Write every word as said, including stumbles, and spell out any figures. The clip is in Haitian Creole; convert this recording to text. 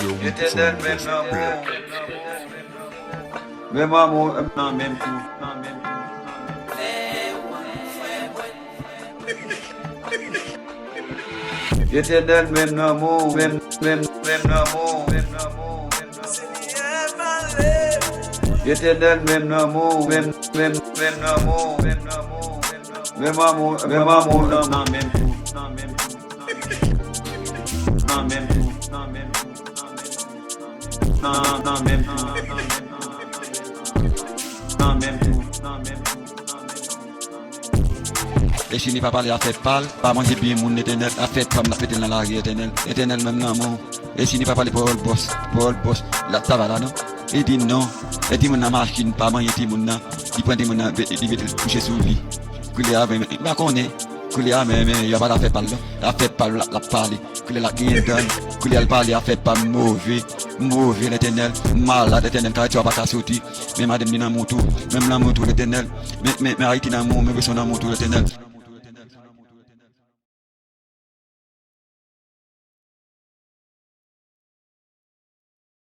Etènèl, menm lanmou, menm amou nan menm tou. Etènèl, menm lanmou, menm, menm, menm lanmou, menm lanmou, menm lanmou. Etènèl, menm lanmou, menm, menm, menm lanmou, menm lanmou, menm lanmou. Menm amou, menm amou nan, nan menm tou, nan menm tou. Nan menm tou, nan menm tou, nan menm tou. Nan, nan menm tou, nan menm tou. Nan menm tou, nan menm tou, nan menm tou. E si li pa pale afè pa l, pa manje byen moun, Letènèl, afè pa m, l ap mete l nan lari, Letènèl. Letènèl, menm lanmou. E si li pa pale pawòl bòs, pawòl bòs, l ap travay la, non? Li di non. E timoun nan machin, pa manyen timoun nan. Li pran timoun nan, li mete l kouche sou li. Koulye a, men, men, m pa konnen. Koulye a, men, men, y ap pale afè pa l, non? Afè pa l, l ap, l ap pale. Koulye a, l ap genyen dan. Koulye a, l pale afè pa m move. M move, Letènèl. M malad, Letènèl. Kay twa pa ka soti. Men madanm li nan mou tou. Menm lanmou tou, Letènèl. Men, men, men Ayiti nan mou, men beson nan mou tou, Letènèl.